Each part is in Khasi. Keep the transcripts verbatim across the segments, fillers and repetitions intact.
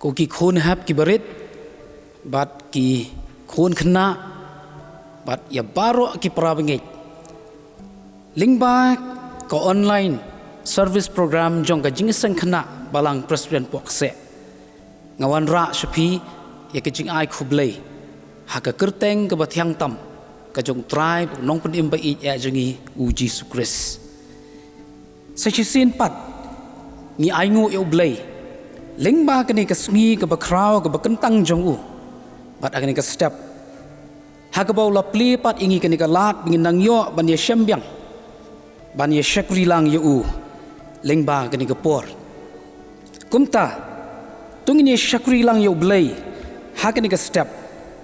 Ko ki khun hep ki barit, bad ki khun khynnah, bad ïa baroh ki para bangeit. Lyngba ka online service program jong ka Jingïaseng Khynnah Balang Presbyterian Pohkseh, nga wanrah sha phi ïa ka jingai khublei ha ka kyrteng kaba thiang tam ka jong U Trai bad U Nongpynim ba ïeit eh jong ngi, U Jisu Khrist. Sa shisien pat ngi ainguh ïa U Blei lyngba kane ka sngi kaba khraw kaba kyntang jong u. Bad ha kane ka step, ha kaba u la plie pat ïa ngi kane ka lad ba ngin nang ïoh ban ïashem biang, ban ïashakri lang ïa u lyngba kane ka por. Kumta, to ngin ïashakri lang ïa U Blei ha kane ka step,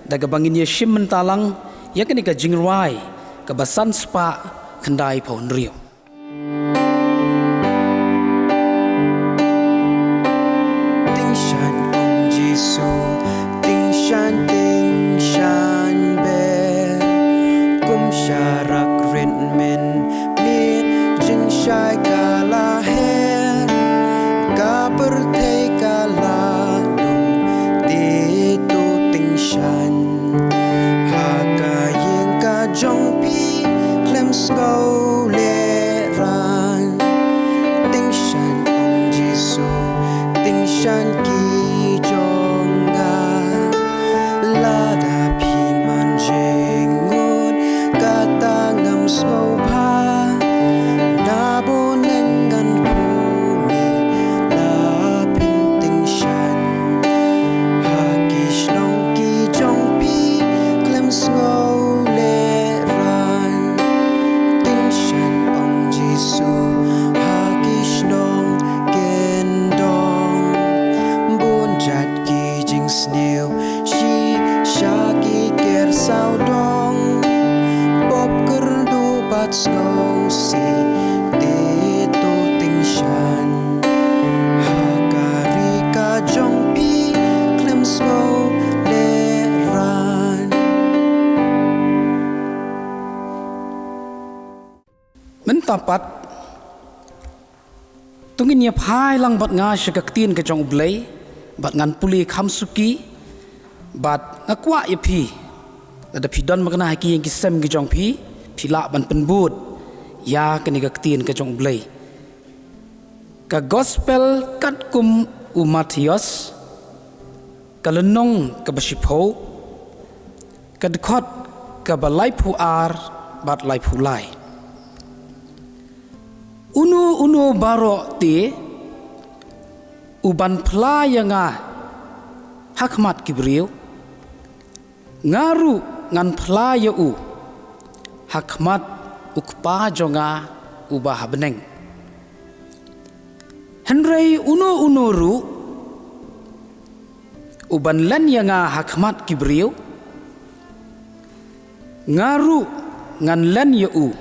da kaba ngin ïashim bynta lang ïa kane ka jingrwai kaba san spah khyndai phew hynriew. Tyngshaiñ ong Jisu, tyngshaiñ, tyngshaiñ bha. Kum sharak rit mynmiet, jingshai ka la her, ka pyrthei ka la dum, te to tyngshaiñ. Ha ka ïing ka jong phi khlem sngew lehrain. Tyngshaiñ ong Jisu, tyngshaiñ ki jong nga. Lada phi man jingmut kata ngam sngewbha, na bun neng ngan kyrmen la phin tyngshaiñ. Ha ki shnong ki jong phi khlem sngew lehrain. Tyngshaiñ ong Jisu, ha ki shnong kyndong. Bun jait ki jingsniew, shisha ki ker sawdong. Pop kyrduh bad sngewsih, te to tyngshaiñ. Ha ka ri ka jong phi khlem sngew lehrain. Mynta pat, to ngin ïaphai lang bad nga sha ka ktien ka jong U Blei, bad ngan pule kham suki, bad nga kwah ïa phi, lada phi don makna ha ki ïing ki sem ki jong phi, phi lah ban pynbud ïa kane ka ktien ka jong U Blei. Ka Gospel katkum u Mathaios, ka lynnong kaba shiphew, ka dkhot kaba laiphew ar bad laiphew lai. Uno uno baroh te uban phla ïa nga ha khmat ki briew, nga ruh ngan phla ïa u ha khmat U Kpa jong nga uba ha bneng. Hynrei uno uno ruh uban len ïa nga ha khmat ki briew, nga ruh ngan len ïa u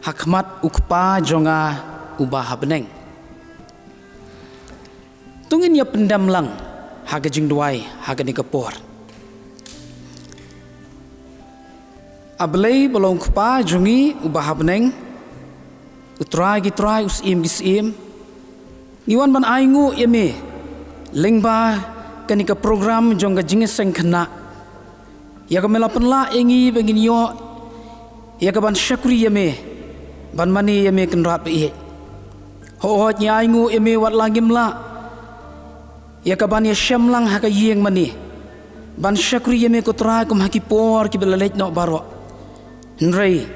ha khmat U Kpa jong nga uba ha bneng. To ngin ïa pyndem lang ha ka jingduwai ha kane ka por. A Blei ba long Kpa jong ngi uba ha bneng, U Trai ki trai, U Syiem ki syiem, ngi wan ban ainguh ïa me lyngba kane ka program jong ka Jingïaseng Khynnah. Ïa ka me la pynlah ïa ngi ba ngin ïoh ïa ka ban shakri ïa me, ban mane ïa me Kynrad ba ïeit. Hooid, ngi ainguh ïa me wat la ngim lah ïa ka ban ïashem lang ha ka ïing mane, ban shakri ïa me ko Trai kum ha ki por kiba la leit noh baroh. Hynrei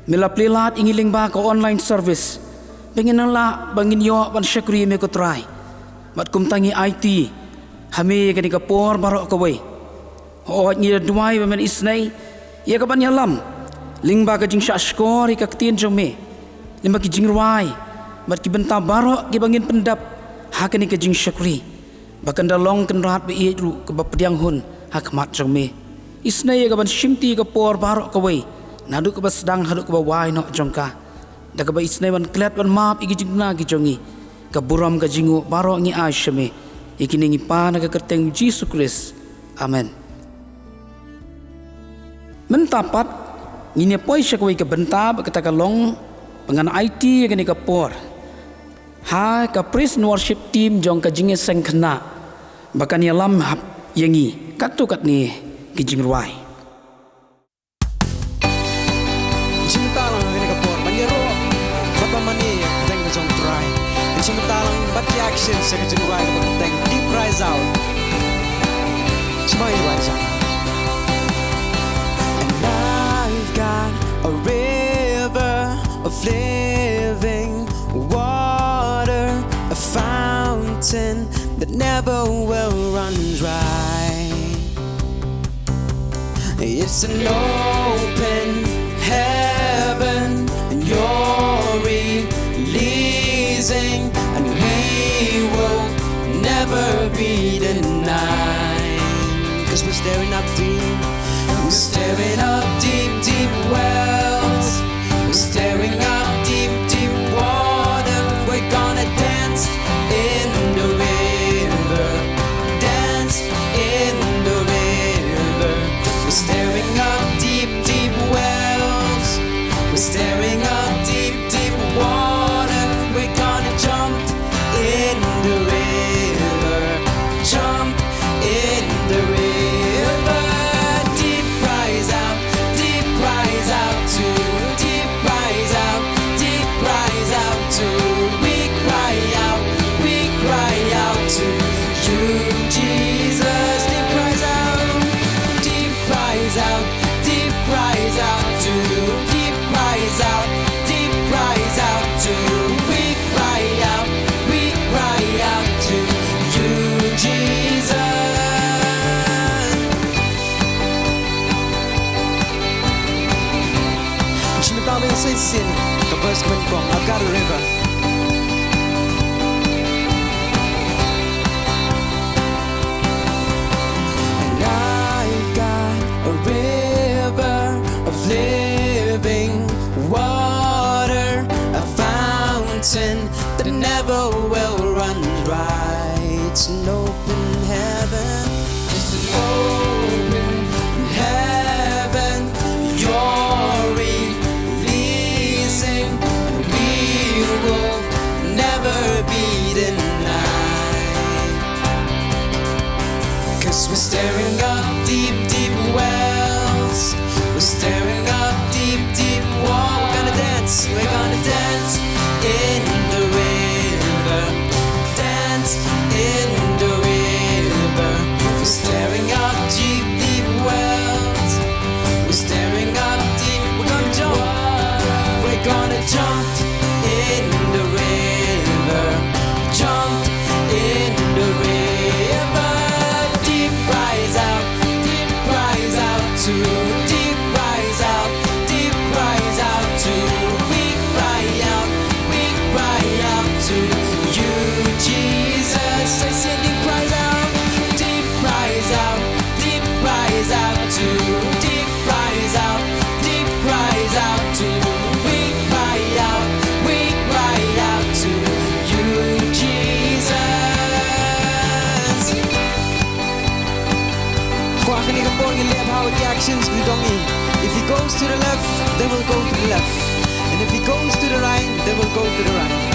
me la plie lad ïa ngi lyngba ka online service ba ngin nang lah, ba ngin ïoh ban shakri ïa me ko Trai. Bad kumta ngi aiti ha me ïa kane ka por baroh kawei. Hooid, ngi da duwai ba men isynei ïa ka ban ïalam lyngba ka jingshahshkor ïa ka ktien jong me, lyngba ki jingrwai bad ki bynta baroh kiba ngin pyndep ha kane ka jingshakri, ba kan da long Kynrad ba ïeit ruh kaba pdiang hun ha khmat jong me. Isynei ïa ka ban shimti ïa ka por baroh kawei, naduh kaba sdang haduh kaba wai noh jong ka, da kaba isynei ban klet ban map ïa ki jingduna ki jong ngi. Ka burom ka jingnguh baroh ngi ai sha me. Ïa kine ngi pan ha ka kyrteng U Jisu Khrist. Amen. Mynta pat ngin ïa poi sha kawei ka bynta, ba kata ka long ba ngan aiti ïa kane ka por Ha ka praise and worship team jong ka jingïaseng khynnah ba kan ïalam hap ïa ngi katto katne ki jingrwai. Shim bynta lang ha kane ka por ban ïaroh bad ban mane ïa ka kyrteng ka jong U Trai. Shim bynta lang bad ki action sha ka jingrwai kaba kyrteng Deep Cries Out. Shim bynta lang. And I've got a river of living water, a fountain that never will run dry. It's an open heaven, and you're releasing, and we will never be denied. 'Cause we're staring up deep, we're staring up deep, deep wells. We're staring up deep, deep water. We're gonna dance in the river. Dance in the river. We're staring up deep, deep wells. We're staring up deep, deep water. We're gonna jump in the river. Jump in the river. Deep cries out, deep cries out to, deep cries out, deep cries out to. We cry out, we cry out to you, Jesus. Deep cries out, deep cries out, deep cries out to, deep cries out, deep cries out to. We cry out, we cry out to you, Jesus. Shim bynta lang sa shisien ka verse kaba nyngkong, I've got a river. And I've got a river of living water, a fountain that never will run dry. It's an open heaven. It's an open heaven. You're releasing, and we will never be denied. 'Cause we're staring up deep, deep wells. We're staring up deep, deep water. We're gonna dance, we're gonna dance in the river. Dance in the river. We're staring up deep, deep wells. We're staring up deep, we're gonna jump. We're gonna jump in the river. Jump in the river. Deep cries out, deep cries out to, deep cries out, deep cries out to. We cry out, we cry out to you, Jesus. Say, say, deep cries out, deep cries out, deep cries out to, deep cries out, deep cries out to. We cry out, we cry out to you, Jesus. Kwah kane ka por ngin leh bha ki actions ki dong i. If he goes to the left, then we'll go to the left. And if he goes to the right, then we'll go to the right.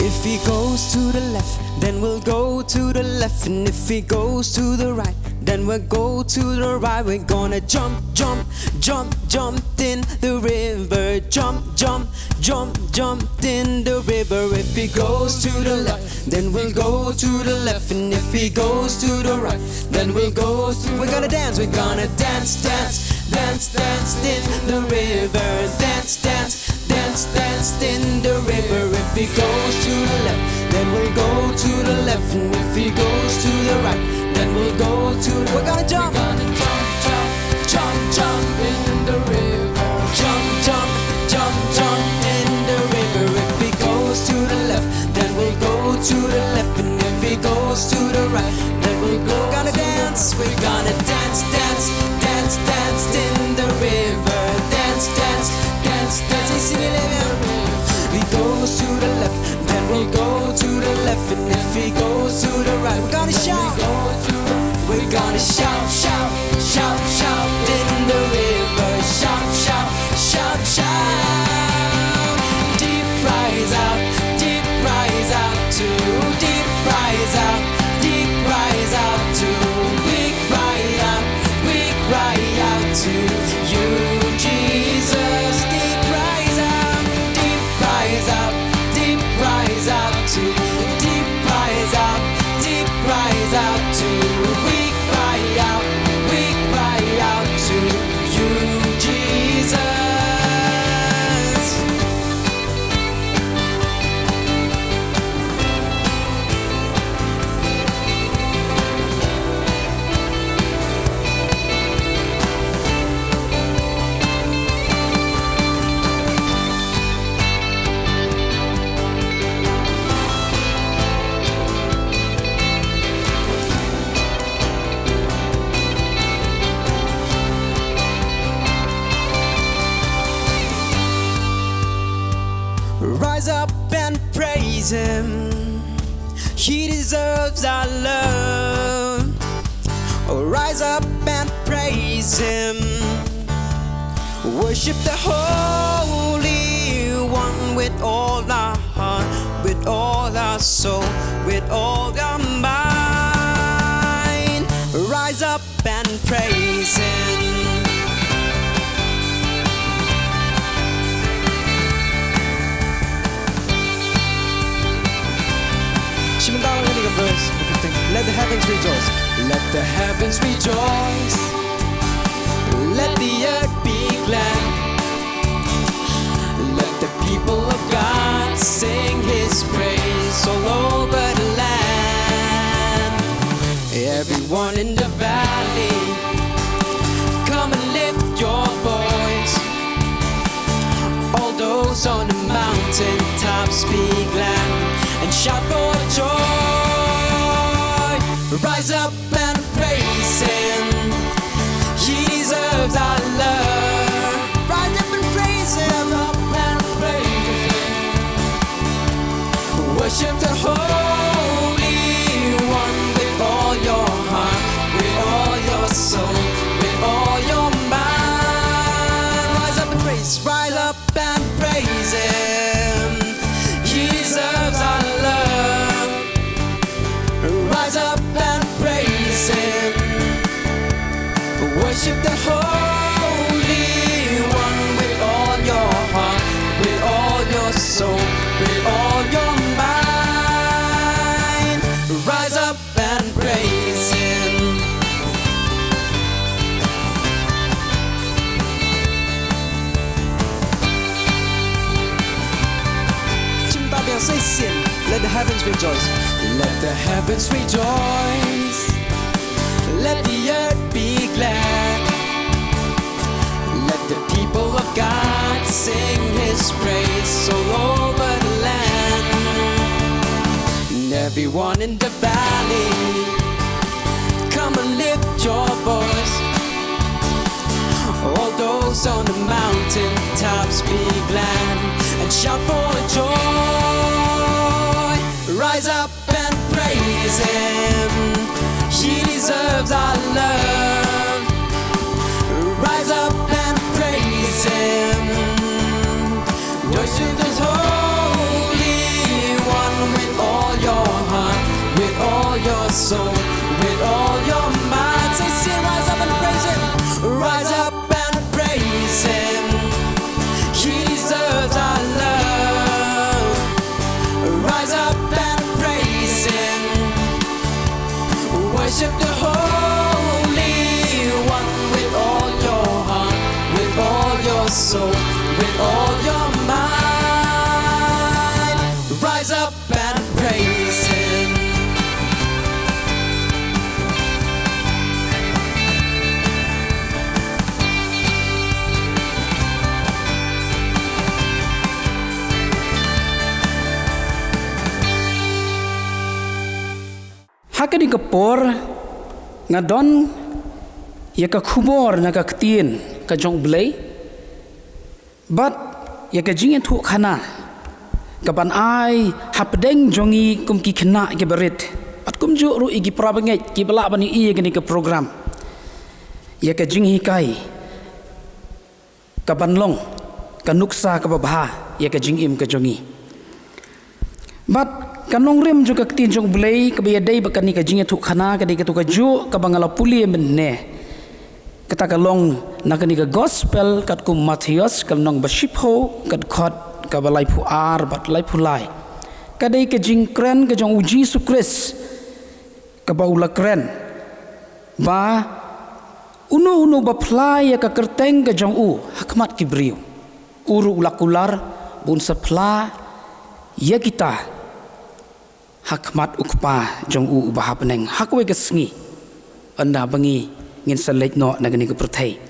If he goes to the left, then we'll go to the left. And if he goes to the right, then we'll go to the right. We're gonna jump, jump, jump, jump in the river. Jump, jump, jump, jump in the river. If he goes to the left, then we'll go to the left. And if he goes to the right, then we'll go to. We're gonna dance, we're gonna dance, dance, dance, dance in the river. Dance, dance, dance, dance in the river. If he goes to the left, then we'll go to the left. And if he goes to the right, then we'll go to. We're gonna jump. We're gonna jump, jump, jump, jump in the river. Jump, jump, jump, jump in the river. If he goes to the left, then we'll go to the left. And if he goes to the right, then we'll go. Gonna dance, we're gonna dance, dance, dance, dance in the river. Dance, dance, dance, dance. Hey, sing it, let me. If he goes to the left, then we'll go to the left. And if he goes to the right, we're gonna shout. We're gonna shout, shout, shout, shout in the river. Rise up and praise him. He deserves our love. Oh, rise up and praise him. Worship the Holy One with all our heart, with all our soul, with all our mind. Rise up and praise him. Shim bynta lang kane ka verse. Let the heavens rejoice. Let the heavens rejoice. Let the earth be glad. Let the people of God sing his praise all over the land. Everyone in the valley, come and lift your voice. All those on the mountain tops, be glad and shout for joy. Rise up and praise him. He deserves our love. Rise up and praise him. Rise up and praise him. Worship the Holy One with all your heart, with all your soul, with all your mind. Rise up and praise, rise up and praise him. He deserves our love. Rise up and praise him. Worship the Holy One with all your heart, with all your soul, with all your mind. Rise up and praise him. Shim bynta biang, sa shisien. Let the heavens rejoice. Let the heavens rejoice. Let the earth be glad. Let the people of God sing his praise all over the land. And everyone in the valley, come and lift your voice. All those on the mountain tops, be glad and shout for joy. Rise up and praise him. He deserves our love. Rise up and praise him. Worship the Holy One with all your heart, with all your soul, with all your mind. Say, say, rise up and praise him. Rise up and praise him. He deserves our love. Rise up and praise him. Worship the Holy One with all your heart, with all your soul, with all your mind. Rise up and praise him. Ha kane ka por nga don ïa ka khubor na ka ktien ka jong U Blei bad ïa ka jingïathuhkhana kaban ai hapdeng jong ngi kum ki khynnah kiba rit bad kumjuh ruh ïa ki parabangeit kiba lah ban ïohi ïa kane ka program, ïa ka jinghikai kaban long ka nuksa kaba bha ïa ka jingim ka jong ngi. Bad ka nongrim jong ka ktien jong U Blei kaba ïadei bad kane ka jingïathuhkhana ka dei kato kajuh kaba nga la pule mynne. Kata ka long na kane ka gospel katkum u Mathaios ka lynnong ba shiphew ka dkhot kaba laiphew ar bad laiphew lai. Ka dei ka jingkren ka jong U Jisu Khrist kaba u la kren ba uno uno ba phla ïa ka kyrteng ka jong u ha khmat ki briew, u ruh u la kular ba un sa phla ïa kita ha khmat U Kpa jong u uba ha bneng ha kawei ka sngi, ynda ba ngi ngin sa leit noh na kane ka pyrthei.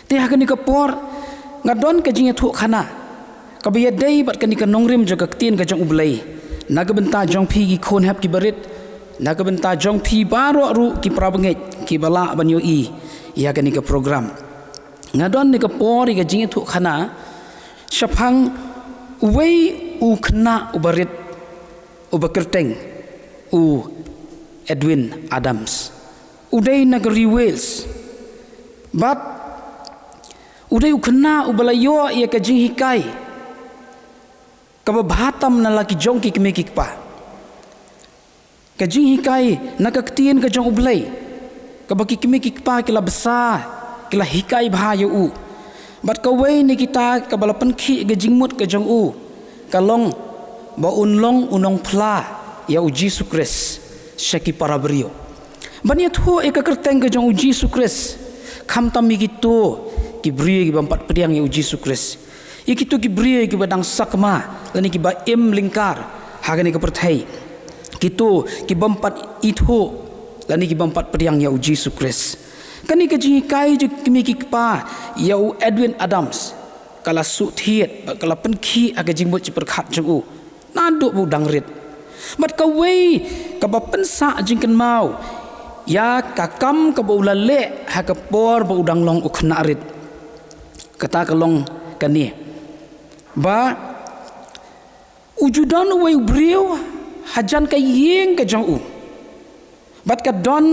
Te ha kane ka por nga don ka jingïathuhkhana kaba ïadei bad kane ka nongrim jong ka ktien ka jong U Blei na ka bynta jong phi ki khun hep kiba rit, na ka bynta jong phi baroh ruh ki parabangeit kiba lah ban ïohi ïa kane ka program. Nga don ne ka por ïa ka jingïathuhkhana shaphang Uwei u khynnah uba rit, uba kyrteng u Edwin Adams, u dei na ka ri Wales. Bad u dei u khynnah uba la ïoh ïa ka jinghikai kaba bha tam na la ki jong ki kmie ki kpa. Ka jinghikai na ka ktien ka jong U Blei, kaba ki kmie ki kpa ki la bsa, ki la hikai bha ïa u. Bad kawei na kita kaba la pynkhih ka jingmut ka jong u ka long ba un long u nongphla ïa U Jisu Khrist sha ki para briew. Ban ïathuh ïa ka kyrteng ka jong U Jisu Khrist, khamtam ïa kito ki briew ki bym pat pdiang ïa U Jisu Khrist, ïa kito ki briew kiba dang sakma lane kiba im lyngkar ha kane ka pyrthei, kito ki bym pat ithuh lane ki bym pat pdiang ïa U Jisu Khrist. Kane ka jinghikai jong ki kmie ki kpa ïa u Edwin Adams ka la shu thied bad ka la pynkhih ha ka jingmut jingpyrkhat jong u naduh ba u dang rit. Bad kawei kaba pynsah jingkynmaw ïa ka kam kaba u la leh ha ka por ba u dang long u khynnah rit, kata ka long kane, ba u ju don uwei u briew hajan ka ïing ka jong u. Bad ka don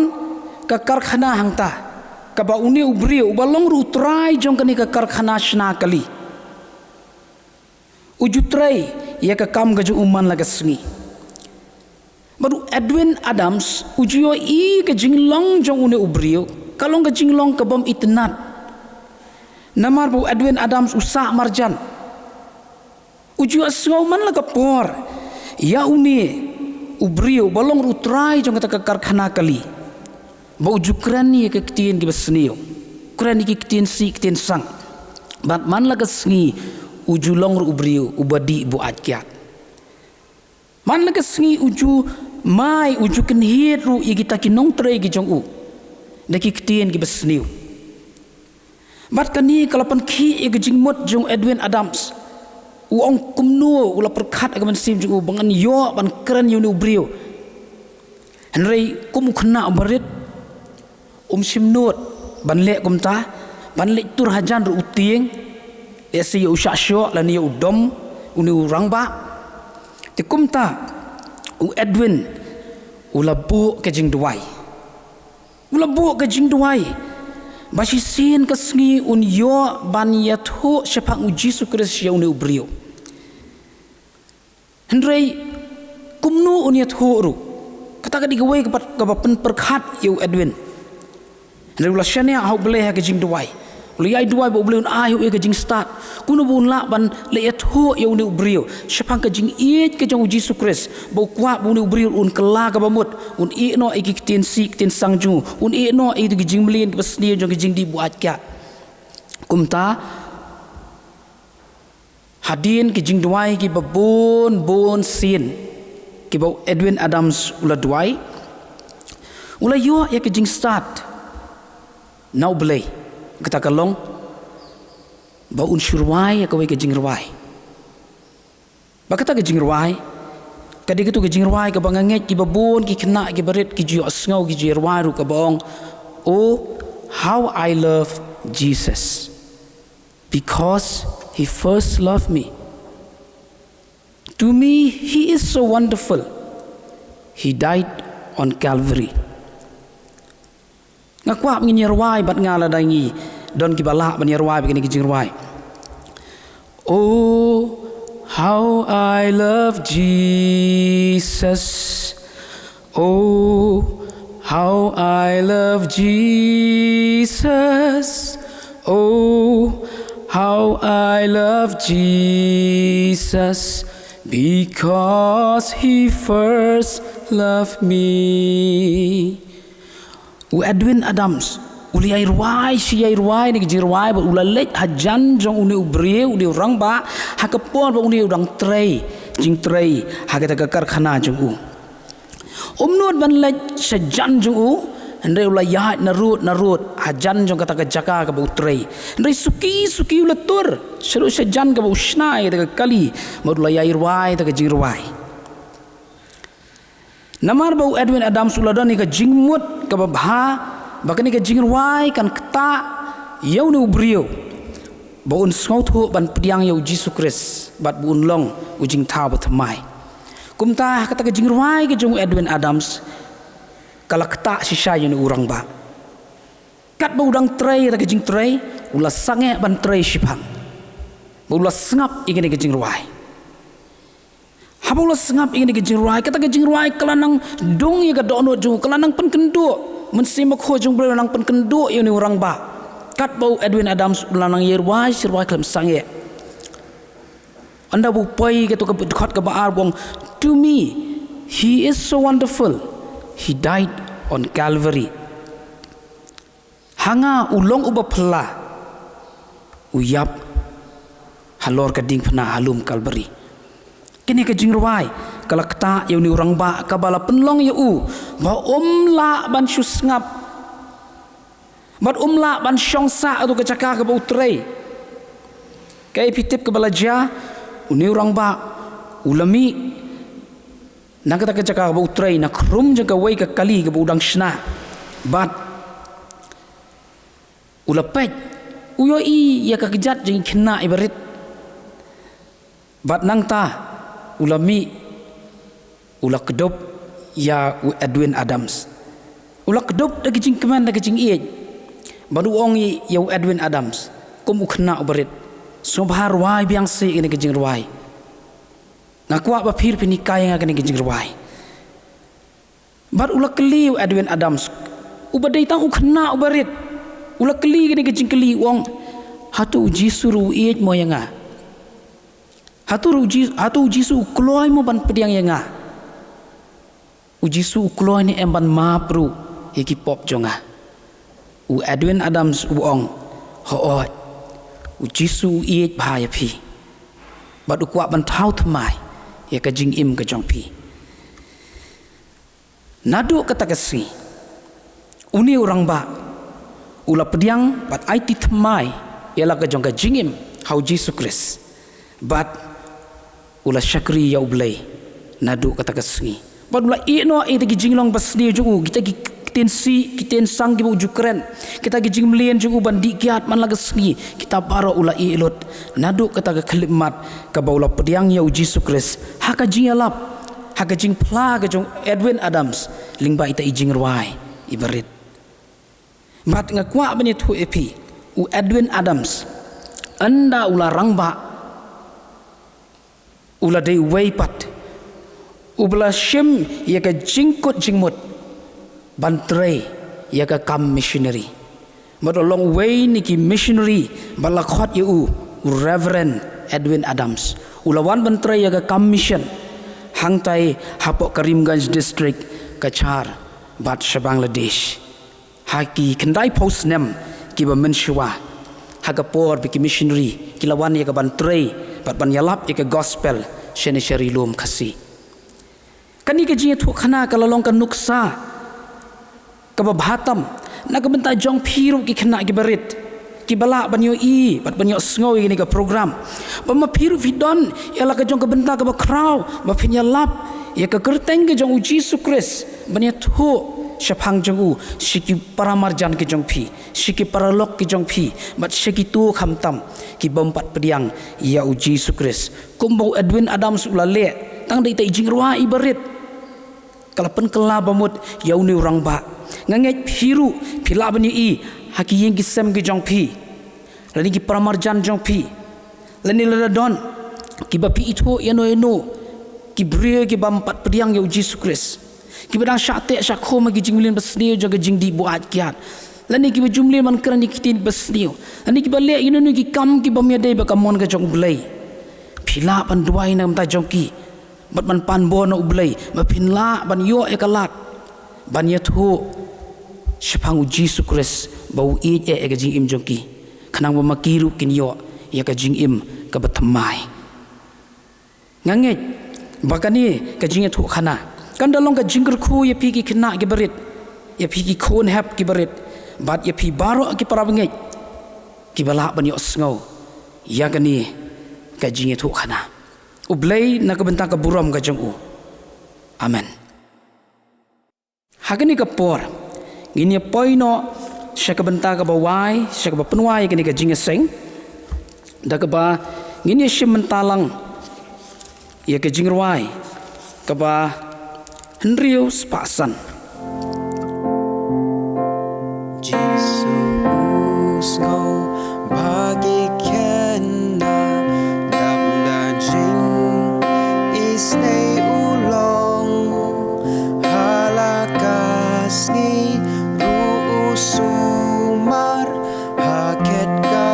ka karkhana hangta, kaba une u briew uba long ruh u trai jong kane ka karkhana shna kali, u ju trei ïa ka kam ka jong u man la ka sngi. Bad u Edwin Adams u ju ïohi ka jinglong jong une u briew ka long ka jinglong ka bym itynnad. Namar ba u Edwin Adams u sah marjan, u ju ïohsngew man la ka por ïa une u briew ba long ruh u trai jong kata ka karkhana kali, ba u ju kren ïa ki ktien kiba sniew, kren ïa ki ktien sih ktien sang. Bad man la ka sngi u ju long ruh u briew uba dih buaid kiad. Man la ka sngi u ju mai, u ju kynhied ruh ïa kita ki nongtrei ki jong u da ki ktien kiba sniew. Bad kane ka la pynkhih ïa ka jingmut jong Edwin Adams. U ong, kumno u la pyrkhat ha ka mynsiem jong u ba ngan ïoh ban kren ïa une u briew. Hynrei kum u khynnah uba rit, um shym nud ban leh kumta, ban leit tur hajan ruh u tieng, lehse ïa u shah shoh lane ïa u dom une u rangbah. Te kumta u Edwin u la buh ka jingduwai. U la buh ka jingduwai ba shisien ka sngi un ïoh ban ïathuh shaphang U Jisu Khrist ïa une u briew. Hynrei kumno un ïathuh ruh, kata ka dei kawei ka pat kaba pynpyrkhat ïa u Edwin. Hynrei u la shaniah ha U Blei ha ka jingduwai. U la ïai duwai ba U Blei un ai ha u ïa ka jingstad, kumno ba un lah ban leit ïathuh ïa une u briew shaphang ka jingïeit ka jong U Jisu Khrist, ba u kwah ba une u briew un kylla kaba mut, un ïeh noh ïa ki ktien sih ktien sang jong u, un ïeh noh ïa ki jingmlien kiba sniew jong ki jingdih buaid kiad. Kumta, hadien ki jingduwai kiba bun bun sien kiba u Edwin Adams u la duwai, u la ïoh ïa ka jingstad na U Blei, kata ka long ba un shu rwai ïa kawei ka jingrwai. Ba kata ka jingrwai ka dei katu ka jingrwai kaba nga ngeit kiba bun ki khynnah kiba rit ki ju ïohsngew, ki ju rwai ruh, kaba ong, "Oh, how I love Jesus, because he first loved me. To me, he is so wonderful. He died on Calvary." Nga kwah ba ngin ïa rwai bad nga lada ngi don kiba lah ban ïa rwai bad kine ki jingrwai. Oh, how I love Jesus. Oh, how I love Jesus. Oh, how I love Jesus. Because he first loved me. U Edwin Adams u la ïai rwai shi ïai rwai na ki jingrwai bad u la leit hajan jong une u briew, une u rangbah, ha ka por ba une u dang trei jingtrei ha kata ka karkhana jong u. Um nud ban leit shajan jong u, hynrei u la ïaid narud narud hajan jong kata ka jaka kaba u trei. Hynrei suki suki u la tur shaduh shajan kaba u shna ïa kata ka kali bad u la ïai rwai kata ka jingrwai. Namar ba u Edwin Adams u la don ïa ka jingmut kaba bha ba kane ka jingrwai kan ktah ïa une u briew ba un sngewthuh ban pdiang ïa U Jisu Khrist. bad ba un long u jingthaw bathymmai. Kumta kata ka jingrwai ka jong u Edwin Adams ka la ktah shisha ïa une u rangbah. Katba u dang trei ïa kata ka jingtrei, u la sangeh ban trei shiphang. Ba u la sngap ïa kane ka jingrwai. Haba u la sngap ïa kane ka jingrwai, kata ka jingrwai ka la nang dung ïa ka dohnud jong u, ka la nang pynkynduh. Mynsiem Bakhuid jong u Blei u la nang pynkynduh ïa une u rangbah. Katba u Edwin Adams u la nang ïa rwai shi rwai khlem sangeh. Ynda u poi ïa kato ka dkhot kaba ar u ong, "To me, he is so wonderful. He died on Calvary." Ha nga u long uba phylla, u ïap halor ka diengphna ha lum Kalbari. Kane ka jingrwai ka la ktah ïa une u rangbah, kaba la pynlong ïa u ba um lah ban shu sngap bad um lah ban shong sah ha kato ka jaka kaba u trei. Kaei phi tip kaba la jia? Une u rangbah u la mih na kata ka jaka kaba u trei, na khrum jong kawei ka kali kaba u dang shna. Bad u la peit, u ïohi ïa ka kjat jong ki khynnah kiba rit. Bad nangta u la mih, u la kdup ïa u Edwin Adams. U la kdup da ka jingkmen, da ka jingïeit. Bad u ong ïa u Edwin Adams kum u khynnah uba rit, sngewbha rwai biang seh kane ka jingrwai. Nga kwah ba phi ruh phin hikai ïa nga kane ka jingrwai. Bad u la kylli u Edwin Adams, uba dei tang u khynnah uba rit, u la kylli kane ka jingkylli, u ong, "Hato u Jisu ruh u ïeit mo ïa nga? Hato ruh u Ji-, hato u Jisu u kloi mo ban pdiang ïa nga? U Jisu u kloi ne em ban map ruh ïa ki pop jong nga?" U Edwin Adams u ong, "Hooid, u Jisu u ïeit bha ïa phi. Bad u kwah ban thaw thymmai ïa ka jingim ka jong phi." Naduh kata ka sngi, une u rangbah u la pdiang bad aiti thymmai ïa la ka jong ka jingim ha u Jisu Khrist. Bad u la shakri ïa u Blei naduh kata ka sngi. Bad u la ïeh noh ïa kita ki jinglong basniew jong u, kita ki ktien sih, ki ktien sang kiba u ju kren, kita ki jingmlien jong u ban dih kiad man la ka sngi, kita baroh u la ïeh lut naduh kata ka khyllipmat kaba u la pdiang ïa u Jisu Khrist ha ka jingïalap, ha ka jingphla ka jong u Edwin Adams lyngba ita i jingrwai iba rit. Bad nga kwah ban ïathuh ïa phi, u Edwin Adams, ynda u la rangbah, u la dei uwei pat uba la shim ïa ka jingkut jingmut ban trei ïa ka kam missionary. Bad u long uwei na ki missionary ba la khot ïa u, u Reverend Edwin Adams. U la wan ban trei ïa ka kam mission hangtai hapoh Karimganj District, Cachar, bad sha Bangladesh. Ha ki khyndai phew snem kiba mynshuwa, ha ka por ba ki missionary ki la wan ïa ka ban trei bad ban ïalap ïa ka gospel shane sha Ri Lum Khasi. Kane ka jingïathuhkhana ka la long ka nuksa kaba bha tam na ka bynta jong phi ruh ki khynnah kiba rit, kiba lah ban ïohi bad ban ïohsngew ïa kane ka program. Ba ma phi ruh phi don ïa la ka jong ka bynta kaba khraw ba phin ïalap ïa ka kyrteng ka jong u Jisu Khrist ban ïathuh shaphang jong u sha ki paramarjan ki jong phi, sha ki paralok ki jong phi, bad sha kito khamtam ki bym pat pdiang ïa u Jisu Khrist. Kumba u Edwin Adams u la leh, tang da ita i jingrwai iba rit, ka la pynkylla bamut ïa une u rangbah. Nga ngeit phi ruh phi lah ban ïohi ha ki ïing ki sem ki jong phi, lane ki paramarjan jong phi, lane lada don kiba phi ithuh ïano ïano, ki briew ki bym pat pdiang ïa u Jisu Khrist, kiba dang shah teh shah khum ha ki jingmlien basniew jong ka jingdih buaid kiad, lane kiba ju mlien ban kren ïa ki ktien basniew, lane kiba leh ïano ïano ki kam ki bym ïadei bad ka mon ka jong u Blei. Phi lah ban duwai na ka bynta jong ki bad ban pan bor na u Blei ba phin lah ban ïoh ïa ka lad ban ïathuh shaphang u Jisu Khrist ba u ïeit eh ïa ka jingim jong ki, khnang ba ma ki ruh kin ïoh ïa ka jingim kaba thymmai. Nga ngeit ba kane ka jingïathuhkhana kan da long ka jingkyrkhu ïa phi ki khynnah kiba rit, ïa phi ki khun hep kiba rit, bad ïa phi baroh ki parabangeit kiba lah ban ïohsngew ïa kane ka jingïathuhkhana. U Blei na ka bynta ka burom ka jong u. Amen. Ha kane ka por ngin ïa poi noh sha ka bynta kaba wai, sha kaba pynwai ïa kane ka jingïaseng, da kaba ngin ïa shim bynta lang Ïa ka jingrwai kaba hynriew spah san. Jisu u sngew ba ki khynnah dap da jingisynei u long ha la ka sngi ruh u sumar ha khet ka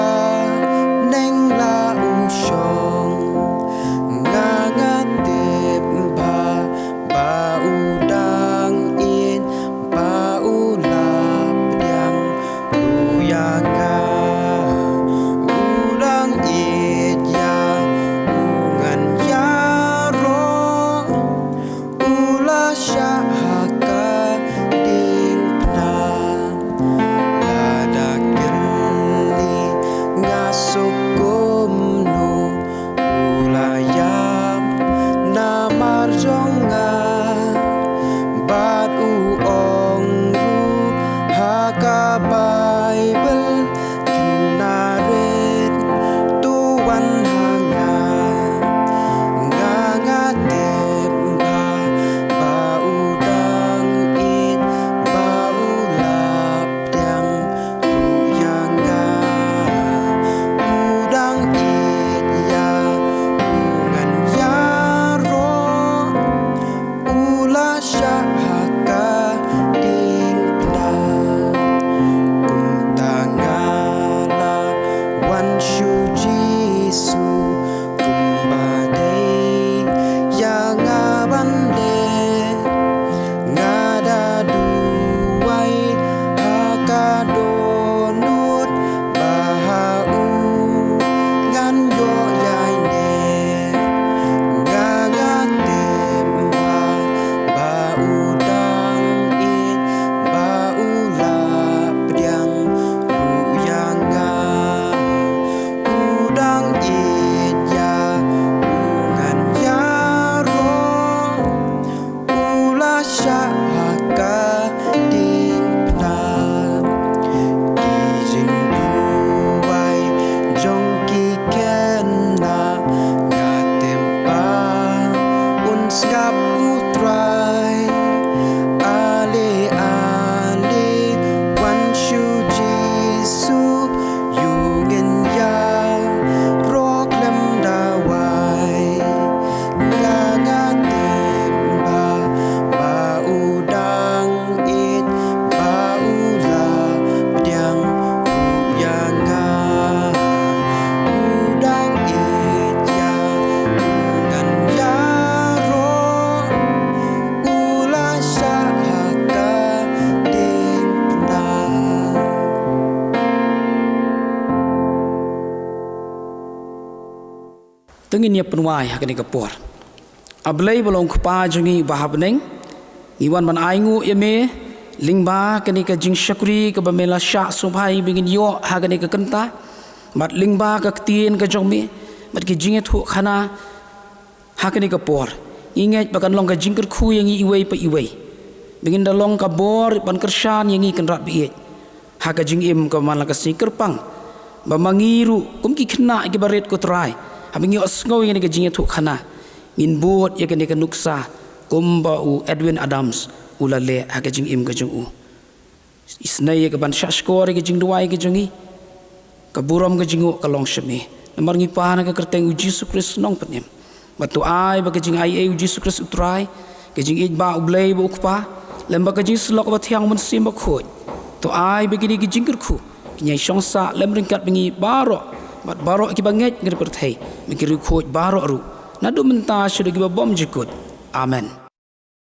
neng la u shong. Nga nga tip ba ba u dang ïeit ba u la pdiang ruh ïa nga. U dang ïeit ïa u ngan ïaroh. U la shah ha ka diengphna. Lada kylli nga suk kumno, u la ïap namar jong nga. Bad u ong ruh ha ka Baibl, kynmaw rit to wan ha nga. Nga nga tip ba ba u dang ïeit ba u la pdiang ruh ïa nga. U dang ïeit ïa u ngan ïaroh. U la shah ha ka diengphna. Kumta nga la wan sha u Jisu kumba dei ïa nga ban leh. Nga da duwai ha ka dohnud ba ha u ngan ïoh ïaineh. Nga nga tip ba ba u dang ïeit ba u la pdiang ruh ïa nga. U dang ïeit ïa u ngan ïaroh. U la shah ha ka diengphna. Ki jingduwai jong ki khynnah nga tip ba un sngap u Trai. Ale ale wan sha u Jisu, ïoh ngin ïaroh khlem da wai. Nga nga tip ba ba u dang ïeit ba u la pdiang ruh ïa nga. U dang ïeit ïa u ngan ïaroh. U la shah ha ka diengphna. To ngin ïa pynwai ha kane ka por. A Blei ba long Kpa jong ngi ba ha bneng, ngi wan ban ainguh ïa me lyngba kane ka jingshakri kaba me la shah sngewbha ba ngin ïoh ha kane ka kynta, bad lyngba ka ktien ka jong me, bad ki jingïathuhkhana ha kane ka por. Ngi ngeit ba kan long ka jingkyrkhu ïa ngi iwei pa iwei, ba ngin da long ka bor ban kyrshan ïa ngi Kynrad ba ïeit ha ka jingim kaba man la ka sngi kyrpang, ba ma ngi ruh kum ki khynnah kiba rit ko Trai, haba ngi ïohsngew ïa kane ka jingïathuhkhana, ngin bud ïa kane ka nuksa kumba u Edwin Adams u la leh ha ka jingim ka jong u. Isynei ïa ka ban shahshkor ïa ka jingduwai ka jong ngi. Ka burom ka jingnguh ka long sha me. Namar ngi pan ha ka kyrteng u Jisu Khrist Nongpynim. Bad to ai ba ka jingaiei u Jisu Khrist u Trai, ka jingïeit ba u Blei ba u Kpa, lem bad ka jingsyllok ba thiang Mynsiem Bakhuid, to ai ba kine ki jingkyrkhu kin ïai shong sah lem ryngkat bad ngi baroh, bad baroh kiba ngeit ha kane ka pyrthei, bad ki riewkhuid baroh ruh, naduh mynta shaduh kiba bymjukut. Amen.